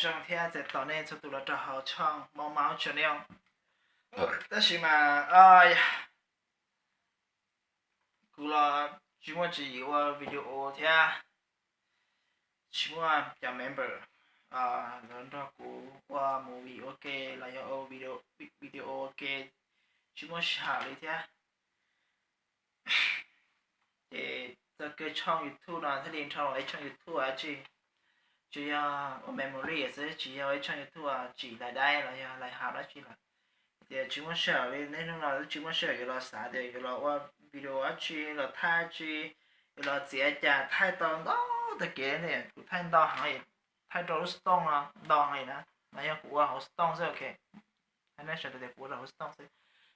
zoo thiab txais tos nej txhua tus los rau hauv tshooj Maub Maub Channel. Tab sis mas kuv los tsis muaj tswv yim ua video thiab tsis muaj cov member los nrog kuv ua movie ua ke los yog ua video ua ke, tsis muaj sij hawm li thiab. Ces txoj kev tshooj YouTube no thiaj li nrho los ib tshooj YouTube dab tsi, tsuas yog ua memory xwb, tsis yog ib tshooj YouTube tsim lais daib los yog lais hav dab tsi lawm. Tias tsis muaj sij hawm li, niaj hnub no tsis muaj sij hawm yuav los xav tias yuav los ua video dab tsi, los thaij dab tsi, yuav los txiav cas, thaij tau ntau tag kev li. Kuv thaij ntau heev, thaij rau lub Stone no ntau heev na, mas yog kuv ua hauv Stone xwb, ok. Hais nej sawv daws tias kuv ua rau hauv Stone xwb,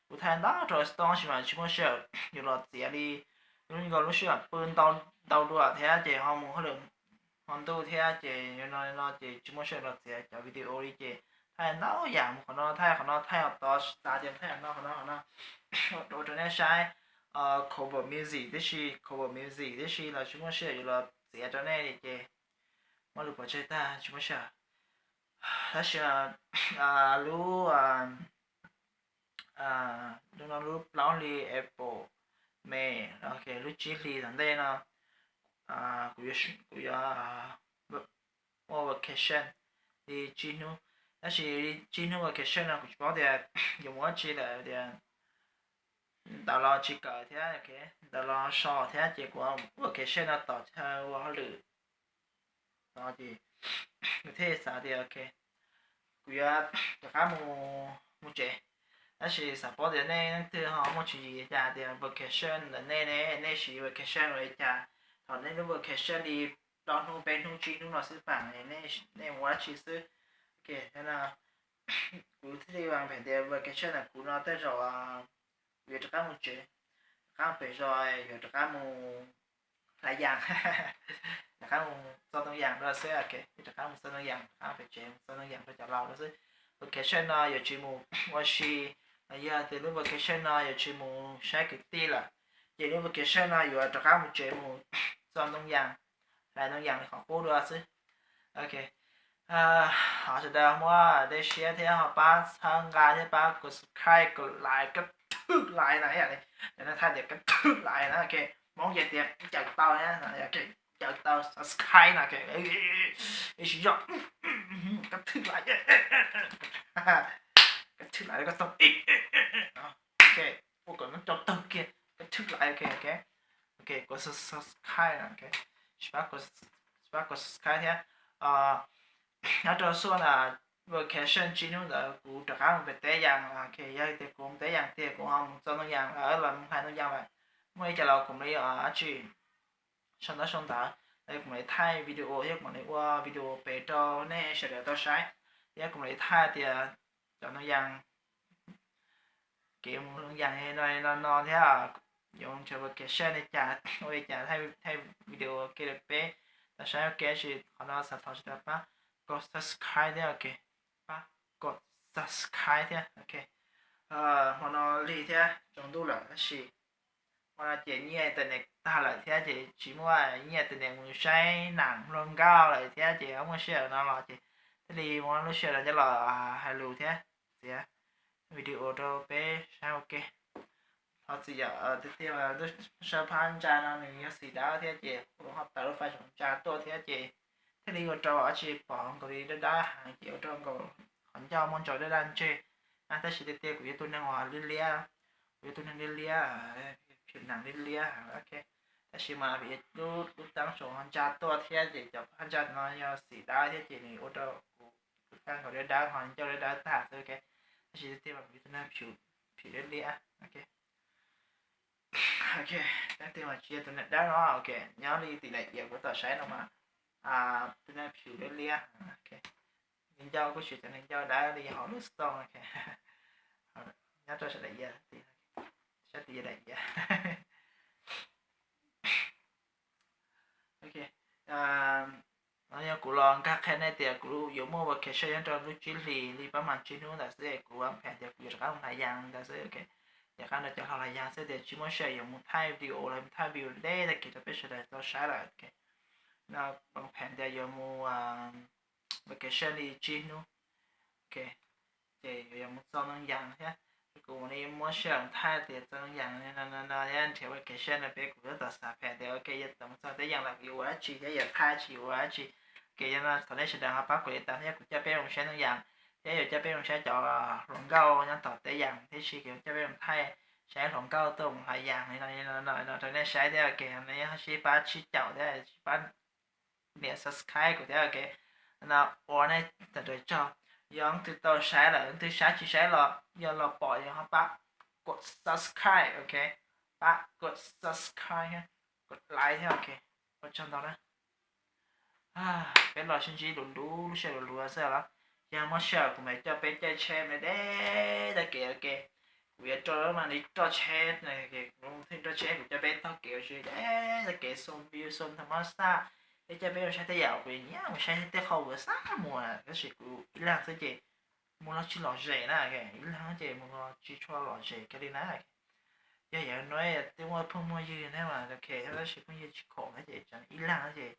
kuv thaij ntau rau Stone sis mas tsis muaj sij hawm yuav los txiav li. Lub nkaus lub sij hawm pw ntau ntau dua thiab ces ho mus hauj lwm hmo ntuj thiab ces no no ces tsis muaj sij hawm los txiav cov video li ces thaij ntau yam, mus qhov no thaij qhov no, thaij qhov tod, xav tias thaij qhov no qhov no qhov no ua rau nej saib cover music tib si, cover music tib si los tsis muaj sij hawm yuav los txiav rau nej li ces muab lus pov tseg tag tsis muaj sij hawm. Tab sis lub lub no lub plaub hli April, May, lub tsib hlis tom ntej no kuv yuav ua vacation li tsib hnub. Tab sis tsib hnub vacation no kuv tsis paub tias yuav mus dab tsi lawm tias ntawd los tsis kawm thiab, ntawd los so thiab ces kuv vacation no tom chaw ua hauj lwm no ces kuv thiaj xav tias ok, kuv yuav rov qab mus mus tsev. Tab sis xav paub tias nej leej twg ho muaj tswv yim li cas tias vacation ntawm nej ne, nej siv vacation ua li cas? Thaum nej lub vacation li plaub hnub peb hnub tsib hnub no xwb pam, nej mus ua dab tsi xwb? Ok, kuv thiaj li ua phem tias vacation ntawm kuv no tej zaum kuv yuav rov qab mus tsev, rov qab mus pem zos, yuav rov qab mus hlais yas, rov qab mus txo ntoo yas rau xwb, rov qab mus txo ntoo yas, rov qab pem tsev mus txo ntoo yas rau cov laus rau xwb. Vacation no yuav tsis mus ua si, los yog tias lub vacation no yuav tsis mus saib kwv tij lawm, ces lub vacation no yuav rov qab mus tsev mus txo ntoo yas, hlais ntoo yas li qhov qub dua xwb. Ok, thov sawv daws muab dej siab thiab ho pab txhawb nqa thiab pab kom subscribe, kom like, kab thwj like no ib yam li cov neeg Thaib tias kab thwj like no, ok. Hmoob ces tias ncaws tau thiab, ncaws tau subscribe no, ok. Ib sim zog kab thwj like, kab thwj like koj toog, ok, ua kom no cov tawg kiag, kab thwj like, ok, ok, ok, kom subscribe no, ok, pab kom subscribe thiab. Nyob rau suab ntawm vacation tsib hnub ntawd kuv rov qab mus pem teb yas, ok, yog tias kuv mus teb yas tiag kuv ho mus txo ntoo yas lawm los mus hlais ntoo yas lawm, muaj li cas los kuv mam li dab tsi sau ntaub sau ntawv, kuv mam li thaij video thiab kuv mam li ua video pem rau nej sawv daws tau saib, thiab kuv mam li thaij tias cov ntoo yas, kev mus ntoo yas no no no thiab yuav mus tsev vacation li cas ua li cas, thaij video ua ke rau peb tau saib ua ke. Tab sis qhov no xav thov sawv daws pab kom subscribe thiab, ok, pab kom subscribe thiab, ok. Hmo no lig thiab tsaus ntuj lawm tab sis hmo no ces nyiaj internet tag lawm thiab ces tsis muaj nyiaj internet mus saib nam hluas nkauj lawm thiab ces muaj sij hawm no los ces thiaj li muab lub sij hawm no coj los hais lus thiab txiav video rau peb saib ua ke. Thov txim yom, tiag tiag mas lub sab phab ntsa no nws yog xim dawb thiab ces kuv ho tawm lub fais ntsa tuaj thiab ces thiaj li ua rau dab tsi pom nkaus li dawb dawb heev ces ua rau nkaus qhov ncauj muaj ntsaum dawb dawb ntseg. Tab sis tiag tiag kuv yog tus neeg uas liab liab, kuv yog tus neeg liab liab, phim nam liab liab, tab sis mas vim lub teeb tsaus ho ntsa tuaj thiab ces cov phab ntsa no yog xim dawb thiab ces nws ua rau kuv tus kheej nkaus dawb dawb ho ncauj dawb dawb tag xwb, ok. Tab sis tiag tiag mas kuv yog tus neeg phim liab liab, ok. Ok, tiag tiag mas tsis yog tus neeg dawb no, ok, nyob li tim daim iav kuv tau saib no mas tus neeg phim liab liab, ok. Neeg ncauj kuj tsis cov neeg ncauj dawb li hauv lub xov tooj, ok. Nyob rau saum daim iav, saib tim daim iav. Ok, no yog kuv los nkag qhia nej tias kuv yuav muaj vacation nyob rau lub tsib hlis li pab mas tsib hnub ntawd xwb, kuv ua phem tias kuv yuav rov qab mus hlais yas ntawd xwb, ok. Rov qab nrog cov hluas hlais yas xwb tias tsis muaj sij hawm yuav mus thaij video los mus thaij video deb tag kis rau peb sawv daws tau saib lawm, ok. No ua phem tias yuav mus vacation li tsib hnub. Ok, ces yuav mus txog Ntoo Yas thiab. Kuv mus li muab sij hawm thaij tias txog Ntoo Yas no no thiab nrhiav vacation no peb kuv tab tom xav phem tias ok yog tau mus txog Teb Yas lawm kuv yuav ua dab tsi thiab yuav thaij dab tsi yuav ua dab tsi. Ok, yog no thov nej sawv daws ho pab kuv li tas thiab kuv coj peb mus saib Ntoo Yas thiab yuav coj peb mus saib cov hluas nkauj nyob tom Teb Yas thiab tsis kuv coj peb mus thaij saib hluas nkauj tuaj mus Ntoo Yas li no no rau nej saib thiab. Ok, nej sib pab sib caum thiab sib pab nias subscribe kuv thiab. Ok, no ua nej tawm rawv tsaug. Yog leej twg tau saib lawm leej twg saib tsis saib los yog los pom yog ho pab kom subscribe. Ok, pab kom subscribe, kom like thiab. Ok, ua tsaug ntau na. Peb los sib ntsib luv luv lub sij hawm luv luv xwb los yog muaj sij hawm kuv mam coj peb caij tsheb me deb tag kev. Ok, kuv yuav rau lub mas li roj tsheb, roj tsheb kuv coj peb taug kev ua si deb tag kev xoo view xoo thas mas xaj, peb coj peb ua saib tej yam kuv nyiam mus saib tej qhov kuv xav mus tab sis kuv ib leeg xwb ces mus los tsis lom zem na. Ib leeg ces mus los tsis tshua lom zem kiag li na. Yog yam no twb muaj phooj muaj ywg thiab mas ok, tab sis phooj ywg tsis khoom na ces ib leeg ces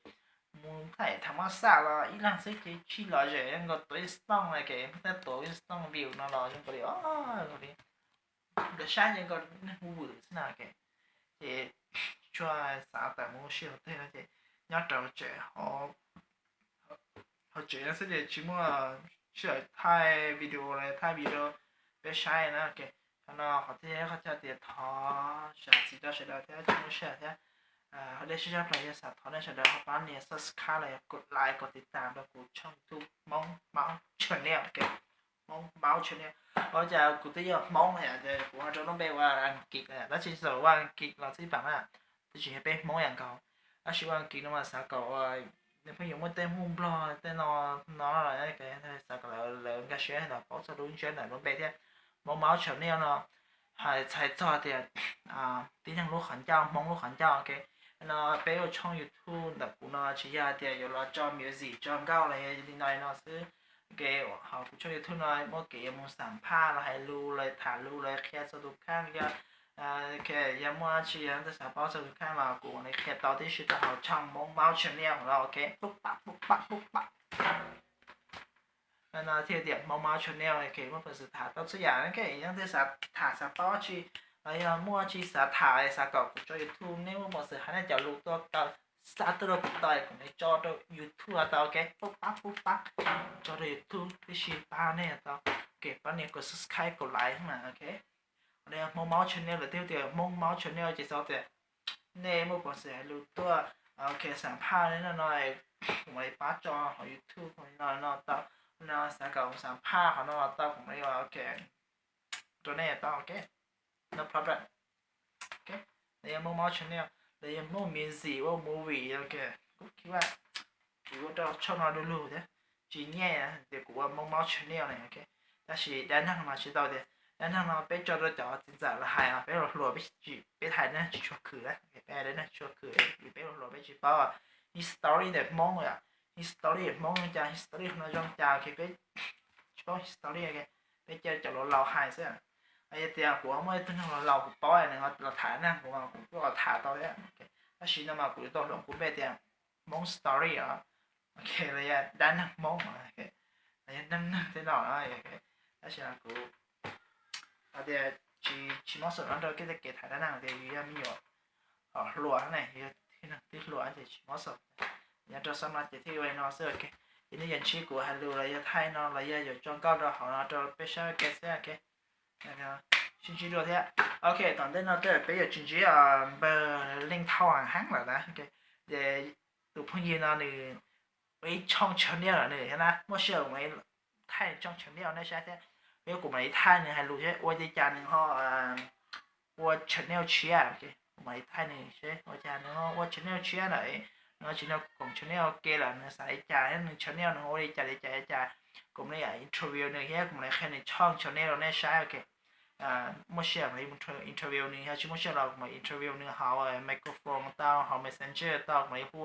mus thaij thas mas xaj los ib leeg xwb ces tsis lom zem zoo nkaus tuav ib xov tooj na. Ces muab tuav ib xov tooj view no los zoo nkaus li li nkawd saib zoo nkaus neeg hu vwm xwb na. Ces tsis tshua xav tawm mus sij hawm twg no ces nyob rau tsev hauv tsev no xwb ces tsis muaj sij hawm thaij video los thaij video peb saib na. Qhov no qhov thib ib qhov chaw tias thov zam txim rau sawv daws thiab tsis muaj sij hawm thiab. Ho dej sib zog plaws yog xav thov nej sawv daws ho pab nias subscribe los yog kom like kom tiv tam rau kuv tshooj YouTube Hmoob Maub Channel. Ok, Hmoob Maub Channel. Ua cas kuv twb yog Hmoob na, kuv ho rau lub npe ua Askiv, tab sis txawm ua Askiv los txij pam na, twb tsis yog peb Hmoob yam nkaus. Tab sis ua Askiv no mas xav kom nws pheej yuav muaj tej Hmoob Nplog tej no no, xav kom lawv nkag siab los paub txog lub ntsiab ntawm lub npe thiab. Hmoob Maub Channel no hais txhais txog tias tib neeg lub qhov ncauj, Hmoob lub qhov ncauj. Ok, no peb ua tshooj YouTube ntawm kuv no tsis yog tias yuav los tso music tso nkauj los yog li no li no xwb. Ok, ho kuv tshooj YouTube no muaj kev yuav mus xam phaj los hais lus los tham lus los qhia txog tus kheej, yog muaj dab tsi yog leej twg xav paub txog tus kheej los kuv mam li qhia tau tib si rau hauv tshooj Hmoob Maub Channel no. Ok, pub pab pub pab pub pab. No thiaj tias Hmoob Maub Channel, ok, muaj peev xwm tham tau txhua yam. Ok, yog leej twg xav tham xav paub dab tsi los yog muaj dab tsi xav tham xav kom kuv tso YouTube, nej muaj peev xwm hais nej cov lus tuaj tawm xa tuaj rau kuv tau, kuv mam tso rau YouTube tau. Ok, pub pab pub pab, tso rau YouTube tib si pab nej tau. Ok, pab nias kom subscribe kom like mas. Ok, Hmoob Maub Channel lawm thiaj tias Hmoob Maub Channel ces xav tias nej muaj peev xwm hais lus tuaj, ok, xam phaj li no no, kuv mam li pab tso hauv YouTube li no no tau. No xav kom xam phaj qhov no tau kuv mam li, ok, rau nej tau. Ok, no problem. Ok, los yog Hmoob Maub Channel, los yog Hmoob Music, ua movie, ok, kuv khib vaj, kuv ua rau tshooj no du lug thiab, tsis nyaj tias kuv ua Hmoob Maub Channel ne. Ok, tab sis dab neeg mas tsis tau tias dab neeg no peb tso rau cov txiv ntxawm los hais, peb los hluas peb tsis, peb hais dab neeg tsis tshua khwm, peb hais dab neeg tsis tshua khwm, peb los hluas peb tsis paub history ntawm Hmoob, history Hmoob cas, history no zoo cas, ok, peb tsis paub history, ok, peb cia cov laus laus hais xwb. Yog tias kuv muaj ib tug neeg laus laus kuv paub nws los tham dab neeg kuv, kuv kuj los tham tau thiab. Tab sis no mas kuv yuav tau hloov kuv npe tias Hmoob Story os. Ok, los yog dab neeg Hmoob, los yog neeg neeg tej no. Tab sis kuv hais tias tsis, tsis mob xaum no rau kev, kev tham dab neeg tias yus yog me nyuam hluas ne, yus yog tib neeg twb hluas ces tsis mob xaum. Nyob rau xab no ces thiaj ua li no xwb. Ok, ces nej yuav ntsib kuv hais lus los yog thaij no los yog yuav tso nkauj rau hauv no rau peb saib ua ke xwb. Ok, sib ntsib dua thiab. Ok, tom ntej no tej peb yuav tsis ntsib npawg Leej Thauj heev heev lawm na. Ces tus phooj ywg no nws ua ib tshooj channel lawm nws thiab na, muaj sij hawm kuv mam li thaij tshooj channel nej saib thiab. Peb kuv mam li thaij nws hais lus thiab ua li cas nws ho ua channel tshiab. Kuv mam li thaij nws seb ua cas nws ho ua channel tshiab lawm, nws ho tsis nrog kuv koom channel ua ke lawm, nws xav li cas thiab nws channel nws ua li cas li cas li cas. Kuv mam li interview nws thiab kuv mam li qhia nws tshooj channel rau nej saib. Ok, muaj sij hawm mam li interview nws, yog tsis muaj sij hawm los kuv mam interview nws hauv microphone tau, hauv messenger tau, kuv mam li hu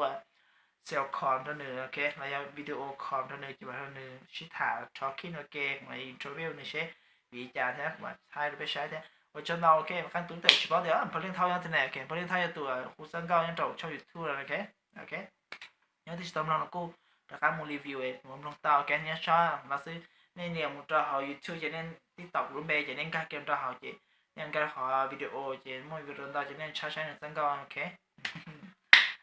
cell call rau nws, ok, los yog video call rau nws ces mam nrog nws sib tham talking ua ke, kuv mam li interview nws seb vim li cas thiab kuv mam thaij rau peb saib thiab. Ua tsaug ntau. Ok, qee tus tawm tsis paub tias npawg Leej Thauj yog tus ne. Ok, npawg Leej Thauj yog tus hu txoj nkauj nyob rau tshooj YouTube no. Ok, ok, nyob twb tsis tau mloog no kuj rov qab mus review es mloog tau. Ces nyob tso no xwb, nej nias mus rau hauv YouTube ces nej TikTok kuv lub npe ces nej nkag kiag rau hauv ces nej nkag qhov video ces muaj video ntau ces nej tshawb saib nws txoj nkauj, ok.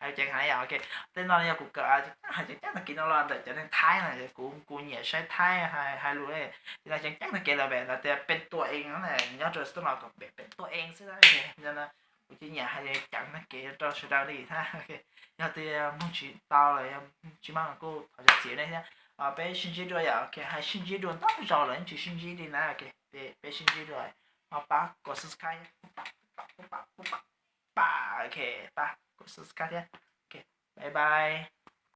Hais ceev heev yom, ok. Tej no yog kuv kawm hais ceev ceev tag kev no los ntawm cov neeg Thaib no, kuv kuv nyiam saib Thaib hais lus li. Ces no ceev ceev tag kev lawm pem no tias pem tuam ees no, nyob rau xov tooj no kom pem pem tuam ees xwb na. Kuv tsis nyiam hais ceev tag kev rau sawv daws li thiab. Yog tias mloog tsis tau los yog tsis mloog kuj thov zam txim nej thiab. Peb sib ntsib dua yom, ok, hais sib ntsib dua ntau zaus lawm yeej tsis sib ntsib li na, ok. Peb sib ntsib dua, ho pab kom subscribe, pab, pab, pab, pab, ok, pab kom subscribe thiab. Ok, bye bye.